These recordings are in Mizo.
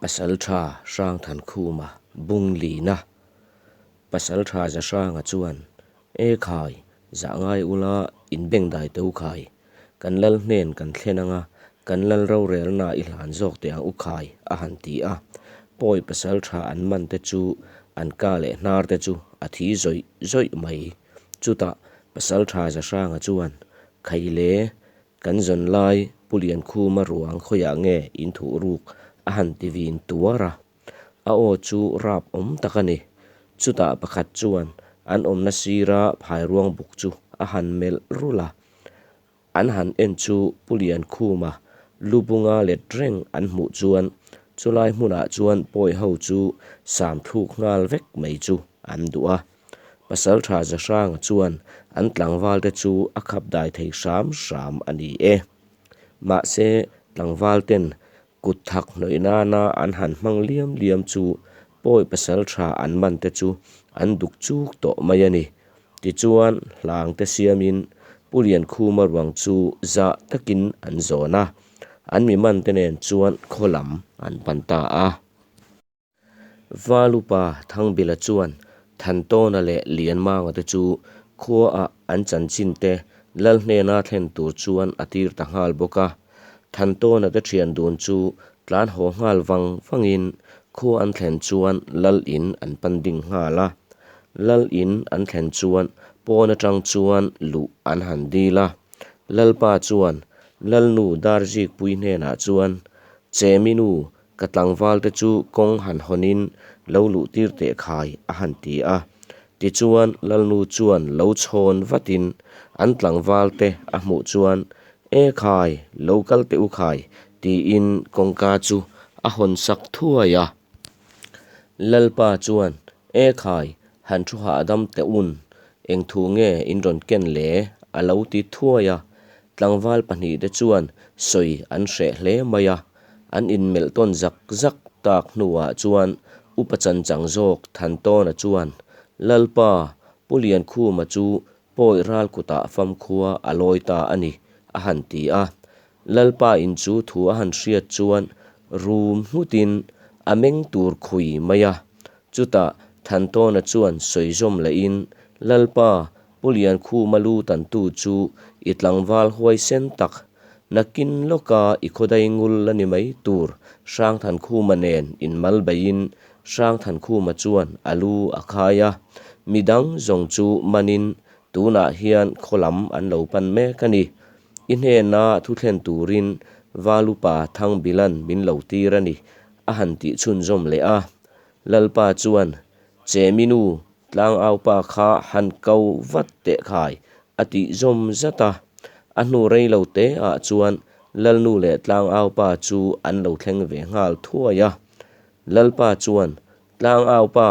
Pasalṭha Hrangthankhuma bung lina Pasalṭha Zahranga chuan, E khai, zah ngai ula in bengdai teu khai. Kan lal hnen kan thlen anga kan lal rorelna i hlan zawk teh ang u khai, a han ti a. Pawi pasalṭha an man te chu an ka leh hnar te chu a thi zawih zawih mai. Chutah Pasalṭha Zahranga chuan, Khai le, Kan zawn lai Pu Liankhuma ruang khawiah nge in thuh ruk a han ti vin tuar a, a aw chu rap awm tak a ni. Chutah pakhat chuan an awmna sira phairuang buk chu a han melh rulh a, an han en chu Pu Liankhuma lu bunga let reng an hmuh chuan chulai hmunah chuan pawi ho chu sam thluk nghal vek mai chu an duh a. Pasalṭha Zahranga chuan an tlangvalte chu a khap dai thei hram hram a ni e. Mahse, tlangvalten kut thak hnawih nana an han hmang liam liam chu pawi pasalṭha an man te chu an duk chuk tawh mai a ni. Tichuan, hlangte siamin Pu Liankhuma ruang chu zah takin an zawn a, an mi man te nen chuan khaw lam an pan ta a. Valupa Thangbila chuan Thantawna leh Lianmanga te chu khuaah an chanchin te Lal hnena thlen tur chuan a tir ta nghal bawk a. Thantawna te thian dun chu tlan haw nghal vang vangin khua an thlen chuan Lal in an pan ding nghal a. Lal in an thlen chuan pawn atang chuan luh an han dil a. Lalpa chuan Lalnu Darzikpui hnenah chuan, Cheminu, Ka tlangval te chu kawng han hawnin lo luh tir teh khai a han ti a. Tichuan Lalnu chuan lo chhawn vatin an tlangval te a hmuh chuan, E khai, lo kal teh u khai, tiin kawngka chu a hawn sak thuai a. Lalpa chuan, E khai, han thu hahdam teh un, eng thu nge in rawn ken le? a lo ti thuai a. Tlangval pahnihte chuan sawi an hreh hle mai a. An inmelh tawn zak zak tak hnuah chuan Upa Chanchang zawk Thantawna chuan, Lalpa, Pu Liankhuma chu pawi ral kutah famkhua a lawi ta a ni, a han ti a. Lalpa in chu thu a han hriat chuan rum nghutin a meng tur khui mai a. Chutah Thantawna chuan sawi zawm lehin, Lalpa, Pu Liankhuma lu tantu chu i tlangval huaisen tak, Nakin lawka i khawdai ngul la ni mai tur Hrangthankhuma nen inmal beiin Hrangthankhuma chuan a lu a khai a, midang zawng chu manin tunah hian khaw lam an lo pan mek a ni. I hnena thu thlen turin Valupa Thangbilan min lo tir a ni, a han tih chhunzawm leh a. Lalpa chuan, Cheminu, Tlangaupa kha han ko vat teh khai, a tih zawm zat a. A hnu rei lo te ah chuan Lalnu leh Tlangaupa chu an lo thleng ve nghal thuai a. Lalpa chuan, Tlangaupa,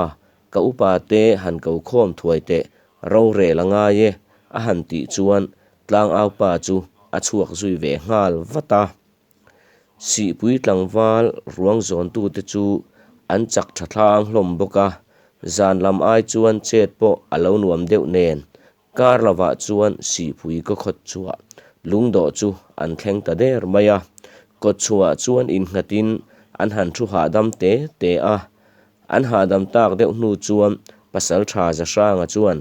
ka upa te han ko khawm thuai teh, rorel a ngai e, a han tih chuan Tlangaupa chu a chhuak zui ve nghal vat a. Sihpui tlangval ruang zawntute chu an chak tha thlang hlawm bawk a, zan lam ai chuan chet pawh a lo nuam deuh nen, kar lovah chuan Sihpui ka khawt chhuah lungdawh chu an thleng ta der mai a, kawtchhuah chuan innghatin an han thu hahdam te te a, an hahdam tak deuh hnu chuan Pasaltha Zahranga chuan,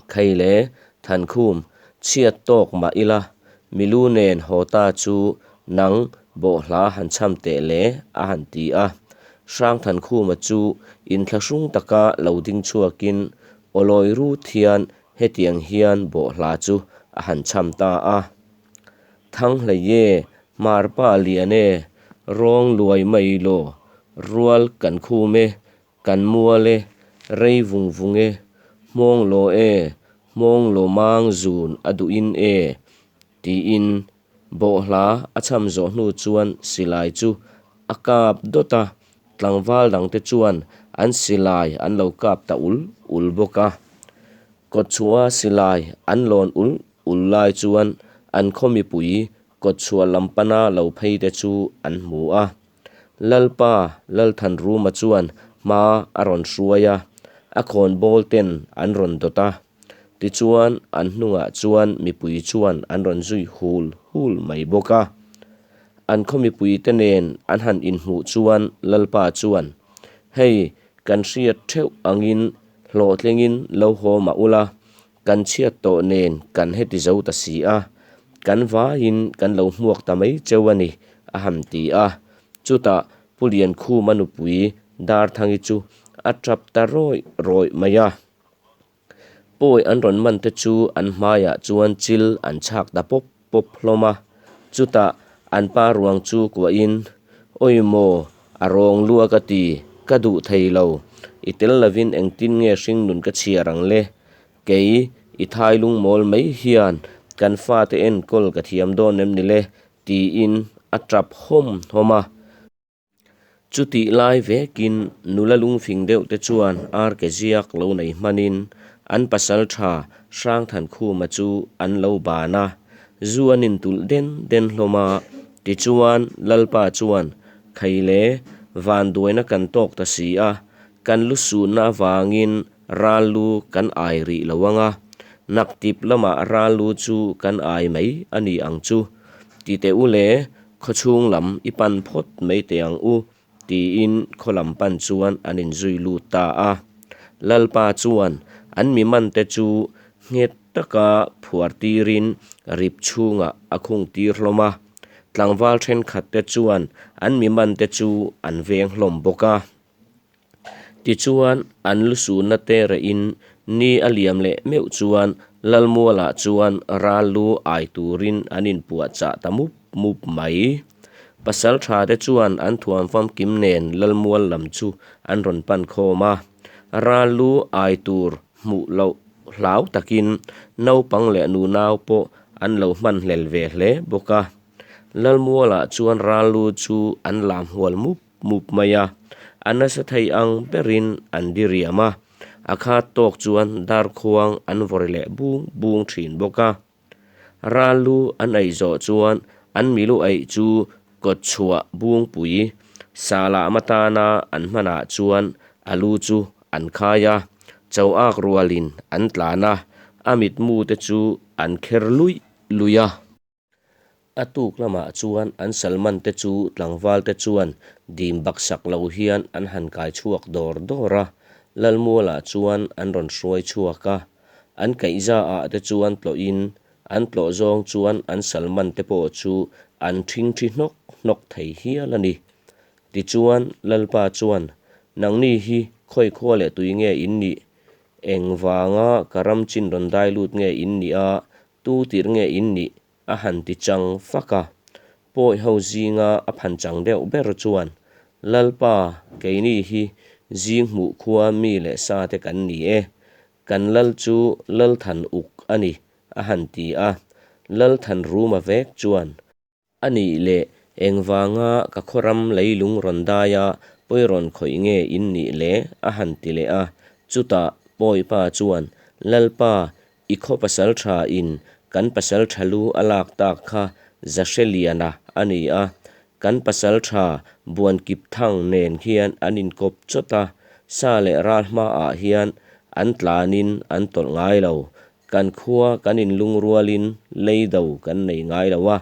Khei le, Thankhum, chhiat tawk mah ila, milu nen haw ta chu nang bawhhla han chham teh le, a han ti a. Hrang Thankhuma chu inthlahrung taka lo ding chhuakin awlawi rut hian hetiang hian bawhhla chu a han chham ta a. Thanghlei e, Hmarpa lian e, rawng luai mai law, rual kan khum e, Kan mual e, rei vung vung e, hmawng law e, hmawng law mang zun a duhin e, tiin bawhhla a chham zawh hnu chuan silai chu a kap dawt a, tlangval dangte chuan an silai an lo kap ta ul ul bawk a. Kawtchhuah silai an lawn ul ul lai chuan an khaw mipui kawtchhuah lam pana lo phei te chu an hmu a. Lalpa Lalthanruma chuan hma a rawn hruai a, a khawnbawl ten an rawn dawt a. Tichuan an hnungah chuan mipui chuan an rawn zui hul hul mai bawk a. An khaw mipuite nen an han inhmuh chuan Lalpa chuan, Hei, kan hriat theuh angin hlawhtlingin lo haw mah ula, kan chhiat tawh nen kan heti zo ta si a, kan vaiin kan lo hmuak ta mai cheu a ni, a han ti a. Chutah Pu Liankhuma nupui Darthangi chu a tap ta rawih rawih mai a. Pawi an rawn man te chu an hmaiah chuan chil an chhak ta pawp pawp hlawm a, chutah an pa ruang chu kuahin, Awi maw, a rawng lua ka ti, ka duh thei lo, i tel lovin engtin nge hringnun ka chhiar ang le? Kei, i thai lungmawl mai hian kan fate enkawl ka thiam dawn em ni le? tiin a tap hawm hawm a. Chutih lai vekin nula lungfing deuh te chuan arke ziak lo nei hmanin an pasal tha Hrangthankhuma chu an lo ban a, zu an intulh den den hlawm a. Tichuan Lalpa chuan, Khaile, vanduaina kan tawk ta si a, kan lu sunna avangin ral lu kan ai rih lo ang a, naktip lamah ral lu chu kan ai mai a ni ang chu. Ti teh u le, Khawchhung lam i pan phawt mai teh ang u, tiin khaw lam pan chuan an inzui lut ta a. Lalpa chuan an mi mante chu nghet taka phuar tirin rip chhungah a khung tir hlawm a. Tlangval thenkhatte chuan an mi mante chu an veng hlawm bawk a. Tichuan, an lu sunna te rehin ni a liam leh meuh chuan Lalmualah chuan ral lu ai turin an inpuahchah ta mup mup mai. Pasaltha te chuan an thuam famkim nen Lalmual lam chu an rawn pan khawm a, ral lu ai tur hmuh loh hlau takin naupang leh nunau pawh an lo hmanhlel ve hle bawk a. Lalmualah chuan ral lu chu an lam hual mup mup mai a, a nasa thei ang berin an diriam a, a khat tawk chuan darkhuang an vawri leh bung bung thin bawk a. Ral lu an eih zawh chuan an milu eih chu kawtchhuah bungpui salah matana an hmanah chuan a lu chu an khai a, cho ak rualin an tlan a, a mitmu te chu an kher luih luih a. A tuk lamah chuan an Salman te chu tlangval te chuan dim baksak lo hian an han kai chhuak dawr dawr a, Lalmualah chuan an rawn hruai chhuak a. An kaihza ah te chuan tlawhin an tlawh zawng chuan an Salman te pawh chu an ṭhingṭhi hnawk hnawk thei hial a ni. Tichuan Lalpa chuan, Nangni hi khawi khua leh tui nge in nih? Engvanga ka ram chin rawn dai lut nge in nih a? Tu tir nge in nih? a han ti chang fak a. Pawi ho zinga a phan chang deuh ber chuan, Lalpa, keini hi zing hmuh khua mi leh sa te kan ni e. Kan lal chu Lalthan uk a ni, a han ti a. Lalthan ruma vek chuan, A nih leh, engvanga ka khawram leilung rawn daia pawi rawn khawih nge in nih le? a han ti leh a. Chutah Pawipa chuan, Lalpa, i khaw pasal tha in kan pasal tha lu a lak tak kha Zahreliana a ni a. Kan pasal tha Buankipthang nen hian an inkawp chawt a, sa leh ral hmaah hian an tlanin an tawlh ngai lo. Kan khua kan inlungrualin leido kan nei ngai lo a,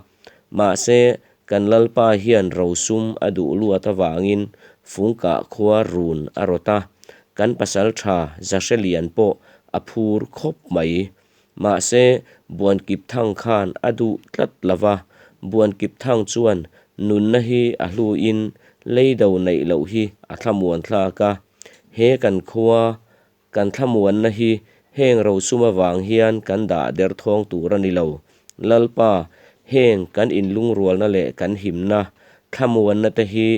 mahse kan Lalpa hian rosum a duh luat avangin Fungkah khua run a rawt a, kan pasal tha Zahrelian pawh a phur khawp mai. Mahse Buankipthang khan a duh tlat lo va, Buankipthang chuan nunna hi a hluin leido neih loh hi a thlamuan thlak a, he kan khua Kan thlamuanna hi heng rosum avang hian kan dah der thawng tur a ni lo. Lalpa, heng kan inlungrualna leh kan himna, thlamuanna te hi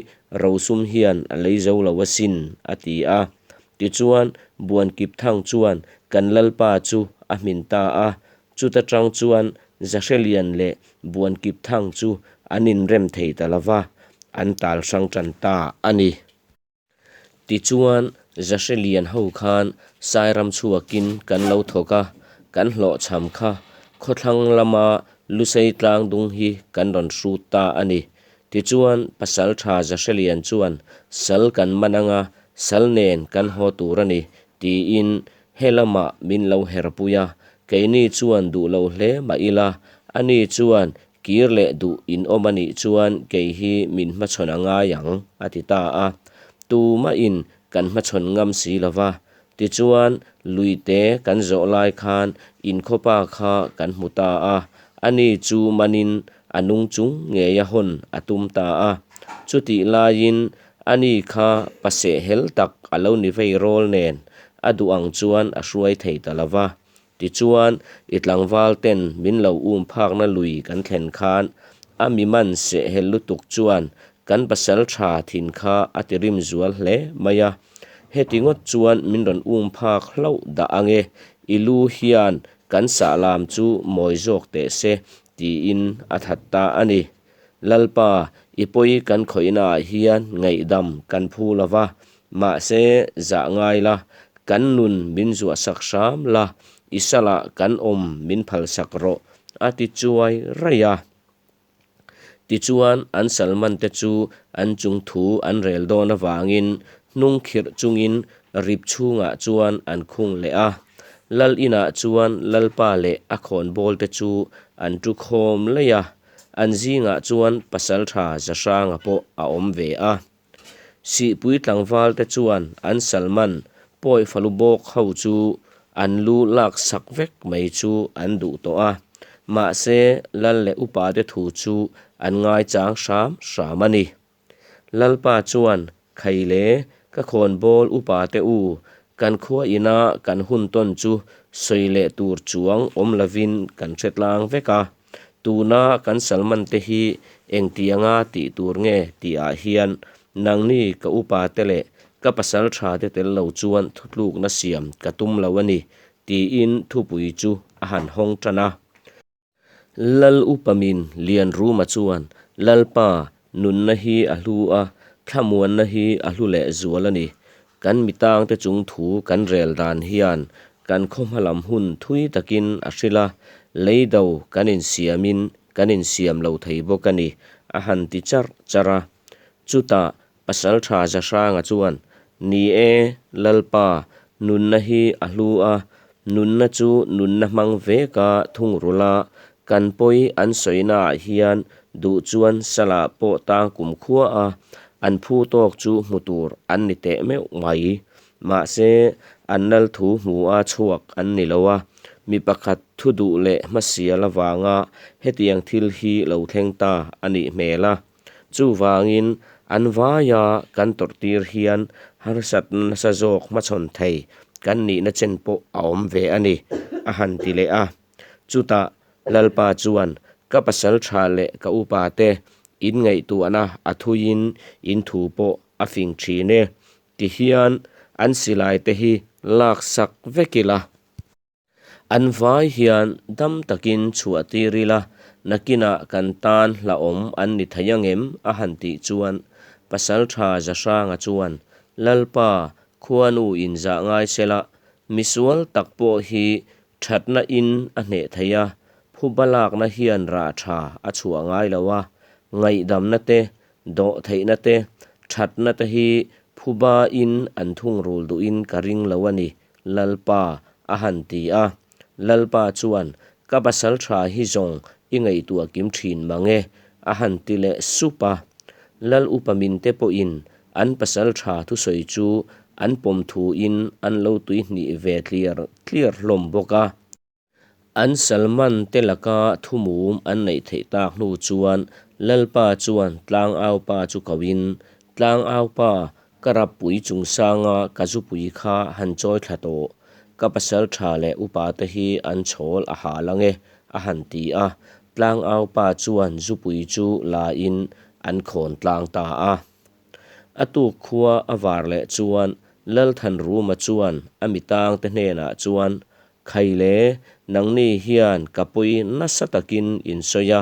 rosum hian a lei zo lo asin, a ti a. Tichuan, Buankipthang chuan kan Lalpa chu a hmin ta a. Chuta tang chuan Zahrelian leh Buankipthang chu an inrem thei ta lova, an tal hrang tan ta a ni. Tichuan, Zahrelian ho khan Sairam chhuakin kan lo thawk a, kan hlawhchham kha khawthlang lama Lusei tlang dung hi kan rawn hrut ta a ni. Tichuan, Pasaltha Zahrelian chuan sal kan man anga sal nen kan haw tur a ni tiin he lamah min lo herpui a, keini chuan duh lo hle mah ila, ani chuan Kir leh duh in awm a nih chuan kei hi min hmachhawn a ngai ang, a ti ta a. Tumahin kan hmachhawn ngam si lo va. Tichuan, luite kan zawh lai khan in khawpa kha kan hmu ta a, ani chu manin a nung chung ngeia hawn a tum ta a. Chutih laiin ani kha pa sehhel tak a lo ni vei rawl nen a duh ang chuan a hruai thei ta lo va. Tichuan, i tlangval ten min lo um phakna lui kan thlen khan a mi man sehhel lutuk chuan kan pasal tha thin kha a ti rim zual hle mai a. Heti ngawt chuan min rawn um phak hlauh dah ange, i lu hian kan sah lam chu mawi zawk teh se tiin a that ta a ni. Lalpa, i pawi kan khawihnaah hian ngaihdam kan phu lo va, mahse zah ngai la, kan nun min zuahsak hram la, i salah kan awm min phalsak rawh, a ti chuai raih a. Tichuan, an salmante chu an chung thu an rel dawn avangin hnung khirh chungin rip chhungah chuan an khung leh a. Lal inah chuan Lalpa leh a khawnbawlte chu an tu khawm laih a. An zingah chuan Pasaltha Zahranga pawh a awm ve a. Sihpui tlangvalte chuan an Salman pawi falu bawk ho chu an lu lak sak vek mai chu an duh tawh a. Mahse, Lal leh upate thu chu an ngaichang hram hram a ni. Lalpa chuan, Khaile, ka khawnbawl upa te u, kan khua ina kan hun tawn chu sawi leh tur chuang awm lovin kan hre tlang vek a. Tuna kan Salman te hi engtianga tih tur nge tihah hian nangni ka upa te leh ka pasal tha te tel lo chuan thutlukna siam ka tum lo a ni, tiin thupui chu a han hawng tan a. Lal upa min Lianruma chuan, Lalpa, nunna hi a hlu a, thlamuanna hi a hlu leh zual a ni. Kan mitangte chung thu kan rel dan hian kan khaw hma lam hun thui takin a hrilh a, lei do kan insiamin kan insiam lo thei bawk a ni, a han ti charh charh a. Chutah Pasalṭha Zahranga chuan, Ni e, Lalpa, nunna hi a hlu a, nunna chu nunna hmang veka thungrul a, kan pawi an sawinaah hian duh chuan salah pawh tang kumkhua a, an phu tawk chu hmu tur an ni teh meuh mai. Mahse, an lal thu hmu a chhuak an ni lo a, mi pakhat thu duh leh hmasial avanga hetiang thil hi lo thleng ta a nih hmel a. Chuvangin, an vaia kan tawrhtir hian harsatna nasa zawk hmachhawn thei kan nihna chen pawh a awm ve a ni, a han ti leh a. Chutah Lalpa chuan, Ka pasal tha leh ka upa te, in ngaihtuahna a thuiin in thu pawh a fing thin e, tihian an silai te hi laksak vek ila. An vai hian dam takin chhuah tir ila, nakinah kan tan hlauhawm an ni thei angem? a han tih chuan Pasalṭha Zahranga chuan, Lalpa, khuanu inzah ngai sela, misual tak pawh hi ṭhatna in a hneh thei a, phuba lakna hian rah ṭha a chhuah ngai lo a, ngaihdamna te, dawhtheihna te, ṭhatna te hi phuba in an thungrul duhin ka ring lo a ni, Lalpa, a han ti a. Lalpa chuan, Ka pasal tha hi zawng i ngaihtuah kim thin mang e, a han ti leh sup a. Lal upa minte pawhin an pasal tha thusawi chu an pawm thuin an lo tuihnih ve tliar tliar hlawm bawk a. An Salman te laka thumum an neih theih tak hnu chuan Lalpa chuan Tlangaupa chu koin, Tlangaupa, ka rappui chungsanga ka zupui kha han chawi thla tawh, ka pasal tha leh upa te hi an chhawl a hal ange, a han ti a. Tlangaupa chuan zupui chu la in an khawn tlang ta a. A tuk khua a var leh chuan Lalthanruma chuan a mitangte hnenah chuan, Khaile, nangni hian ka pawi nasa takin in sawi a,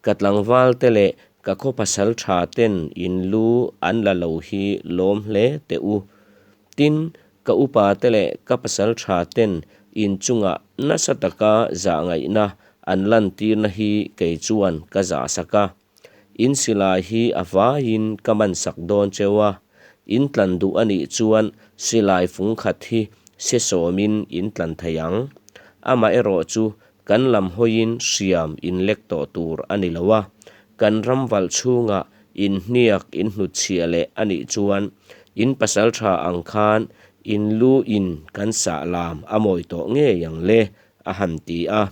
ka tlangvalte leh ka khaw pasal tha ten in lu an la lo hi lawm hle teh u. Tin, ka upa te leh ka pasal tha ten in chungah nasa taka zahngaihna an lantirna hi kei chuan ka zahsak a. In silai hi a vaiin ka man sak dawn cheu a, in tlan duh a nih chuan silai fung khat hi se sawmin in tlan thei ang. Amaherawh chu Kan lam hawiin hriam in lek tawh tur a ni lo a, kan ram valh chhungah in hniak in hnutchhiah leh a nih chuan in pasaltha ang khan in lu in kan sah lam a mawi tawh ngei ang le, a han ti a.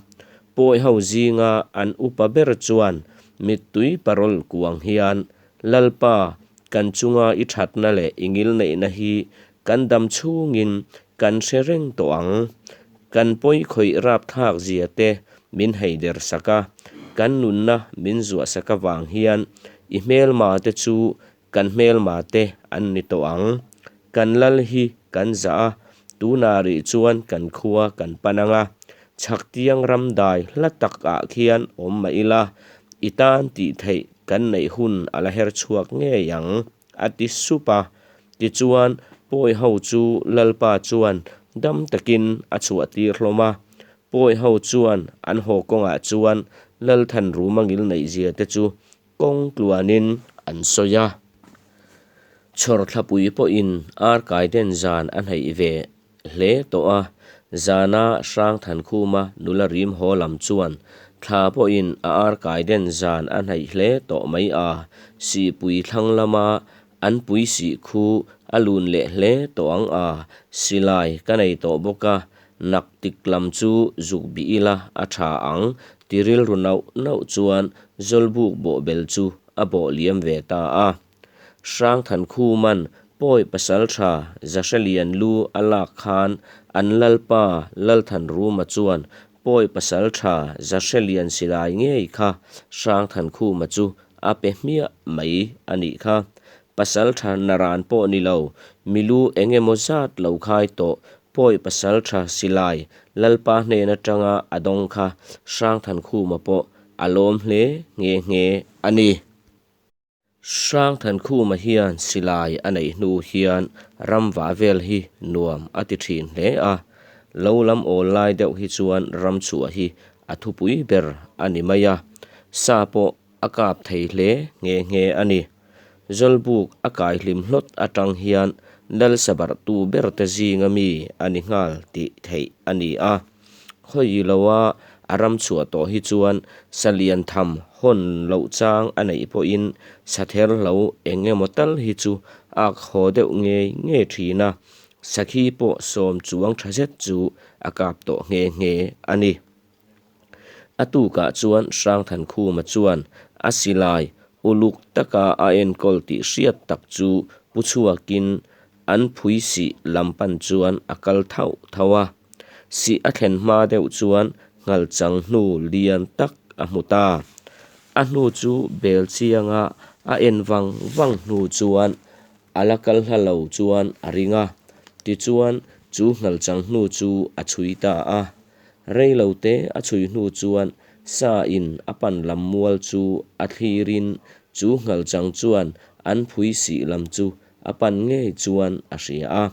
Pawi ho zinga an upa ber chuan mittui parawl kuang hian, Lalpa, kan chunga i thatna leh i ngilneihna hi kan dam chhungin kan hre reng tawh ang. Kan pawi khawih rapthlak zia te min heider sak a, kan nunna min zuah sak avang hian i hmelma te chu kan hmelma te an ni tawh ang. Kan lal hi kan zah a, tunah rih chuan kan khua kan pan ang a, chhaktiang ram dai hla tak ah khian awm mah ila, i tan tih theih kan neih hun a la her chhuak ngei ang, a ti sup a. Tichuan, pawi ho chu Lalpa chuan dam takin a chhuah tir hlawm a. Pawi ho chuan an haw kawngah chuan Lalthanruma ngilneihzia te chu kawng tluanin an sawi a. Chhawrthlapui pawhin Arkaiden zan a hnaih ve hle tawh a, zana Hrangthankhuma nula rim haw lam chuan thla pawhin a Arkaiden zan a hnaih hle tawh mai a, Sihpui thlang lama an pui sih khu a lun leh hle tawh ang a, silai ka nei tawh bawk a, nak tik lam chu zuk bih ila a tha ang ti rilru nauh nauh chuan Zawlbuk bawhbel chu a bawh liam ve ta a. Hrangthankhuman pawi pasaltha Zahrelian lu a lak khan an lalpa Lalthanruma chuan pawi pasaltha Zahrelian silai ngei kha Hrangthankhuma chu a pe hmiah mai a nih kha. Pasaltha naran pawh ni lo, milu eng emaw zat lo khai tawh pawi pasaltha silai lalpa hnen atanga a dawng kha Hrangthankhuma pawh a lawm hle nghe nghe a ni. Hrangthankhuma hian silai a neih hnu hian ramvah vel hi nuam a ti thin hle a, lo lam awl lai deuh hi chuan ramchhuah hi a thupui ber a ni mai a, sa pawh a kap thei hle nghe nghe a ni. Zawlbuk a kai hlim hlawt atang hian lal sabarhtu berte zinga mi a ni nghal tih theih a ni a. Khawi loa a ram chhuah tawh hi chuan sa lian tham hawn loh chang a neih pawhin sa ther hlo eng emaw tal hi chu a ak haw deuh ngei ngei thin a, sakhi pawh sawm chuang tha zet chu a kap tawh nghe nghe a ni. A tukah chuan Hrangthankhuma chuan a silai uluk taka a enkawl tih hriat tak chu pu chhuakin an phui sih lam pan chuan a kal thauh thauh a. Sih a thlen hma deuh chuan nghalchang hnu lian tak a hmu ta. A hnu chu bel chianga a en vang vang hnu chuan a la kal hla lo chuan a ring a, tichuan chu nghalchang hnu chu a chhui ta a. Rei lo te a chhui hnu chuan sa in a pan lam mual chu a thlirin chu nghalchang chuan an phui sih lam chu a pan ngei chuan a hria a.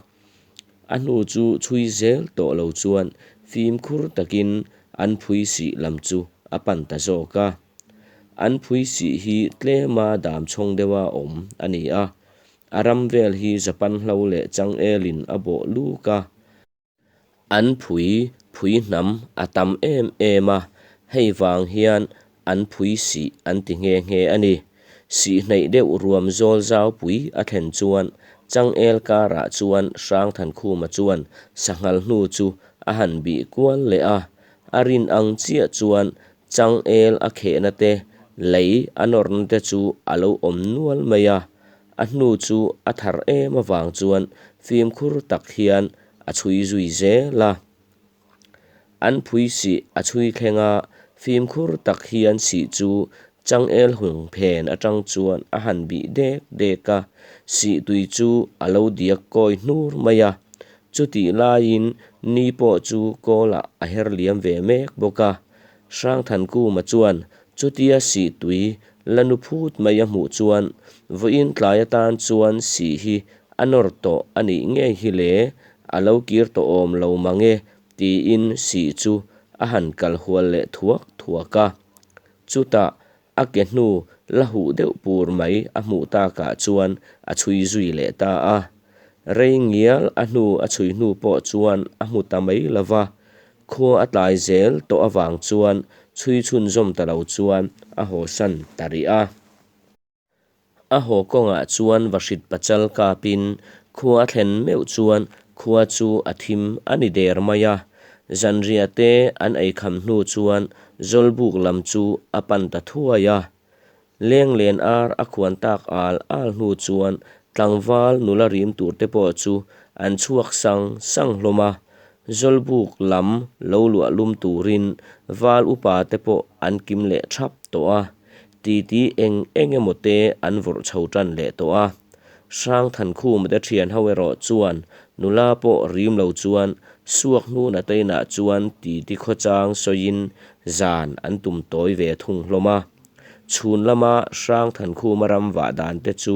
A hnu chu chhui zel tawh lo chuan fimkhur takin an phui sih lam chu a pan ta zawk a. An phui sih hi tlema dam chhawng deuha awm a ni a. A ram vel hi Japan hlo leh changelin a bawh luk a. An phui phui hnam a tam em em a, hei vang hian an phui sih an ti nghe nghe a ni. Sih hnaih deuh ruam zawl zau pui a thlen chuan changel karah chuan Hrangthankhuma chuan sanghal hnu chu a han bih kual leh a, a rin ang chiah chuan changel a khehna te, lei a nawrna te chu a lo awm nual mai a. A hnu chu a thar em avang chuan fimkhur tak hian a chhui zui zel a. An phui sih a chhui thleng a, fimkhur tak hian sih chu changel hung phen atang chuan a han bih dek dek a, sih tui chu a lo diak kawi hnur mai a. Chutih laiin ni pawh chu kawlah a her liam ve mek bawk a. Hrangthankuma chuan chutia sih tui la nu phut mai a hmuh chuan vawiin tlai atan chuan sih hi a nawr tawh a nih ngei hi le, a lo kir tawh awm lo mang e tiin sih chu a han kal hual leh thuak thuak a. Chutah a ke hnu la huh deuh pur mai a hmuh takah chuan a chhui zui leh ta a. Rei ngial a hnu a chhui hnu pawh chuan a hmu ta mai lo va. Khua a tlai zel tawh avang chuan chhui chhunzawm ta lo chuan a hawsan ta rih a. A haw kawngah chuan Vahrit pachal kapin khua a thlen meuh chuan khua chu a thim a ni der mai a. Zanriah te an eikham hnu chuan Zawlbuk lam chu a pan ta thuai a. Lenglen ar a khuan tak al al hnu chuan tlangval nula rim tur te pawh chu an chhuak sang sang hlawm a. Zawlbuk lam lo luah lum turin val upa te pawh an kim leh thap tawh a. Titi eng eng emaw te an vawrh chho tan leh tawh a. Hrangthankhuma te thian ho erawh chuan nula pawh rim lo chuan suak hnuna te inah chuan titi khawchang sawiin zan an tum tawi ve thung hlawm a. Chhun lama Hrangthankhuma ram vah dan te chu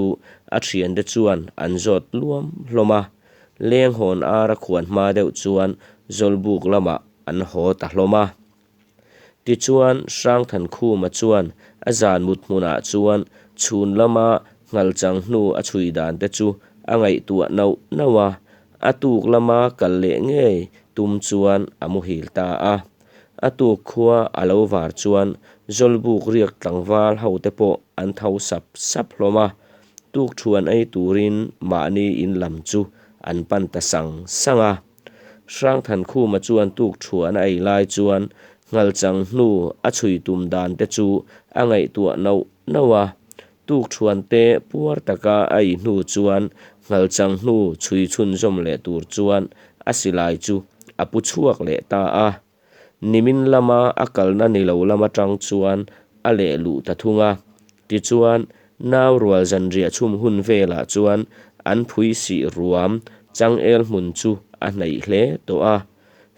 a thiante chuan an zawt luam hlawm a. Lenghawn ar a khuan hma deuh chuan Zawlbuk lamah an haw ta hlawm a. Tichuan, Hrangthankhuma chuan a zan mut hmunah chuan chhun lama nghalchang hnu a chhui dan te chu a ngaihtuah nauh nauh a, a tuk lama kal leh ngei tum chuan a muhil ta a. A tuk khua a lo var chuan Zawlbuk riak tlangval ho te pawh an tho sap sap hlawm a, tukṭhuan ei turin mahni in lam chu an pan ta sang sang a. Hrangthankhuma chuan tukṭhuan a ei lai chuan nghalchang hnu a chhui tum dan te chu a ngaihtuah nauh nauh a. Tukṭhuan te puar taka a ei hnu chuan nghalchang hnu chhui chhunzawm leh tur chuan a silai chu a pu chhuak leh ta a. Nimin lama a kalna ni lo lam atang chuan a leh luh ta thung a. Tichuan, nau rual zanriah chhum hun velah chuan an phui sih ruam changel hmun chu a hnaih hle tawh a.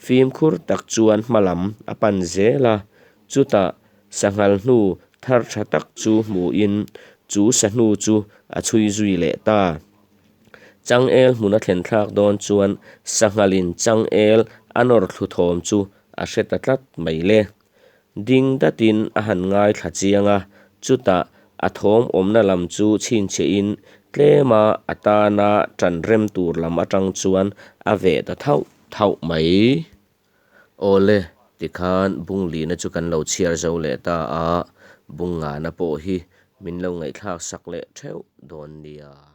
Fimkhur tak chuan hma lam a pan zel a, chutah sanghal hnu thar tha tak chu hmuhin chu sahnu chu a chhui zui leh ta. Changel hmun a thlen thlak dawn chuan sanghalin changel a nawr thlu thawm chu a hre ta tlat mai le. Ding datin a han ngaithla chiang a, chutah a thawm awmna lam chu chhinchhiahin tlema a tana ṭan rem tur lam aṭang chuan a veh ta thauh thauh mai. Awle, tikhan Bunglina chu kan lo chhiar zo leh ta a, Bungngana pawh hi min lo ngaihthlak sak leh theuh dawn nia.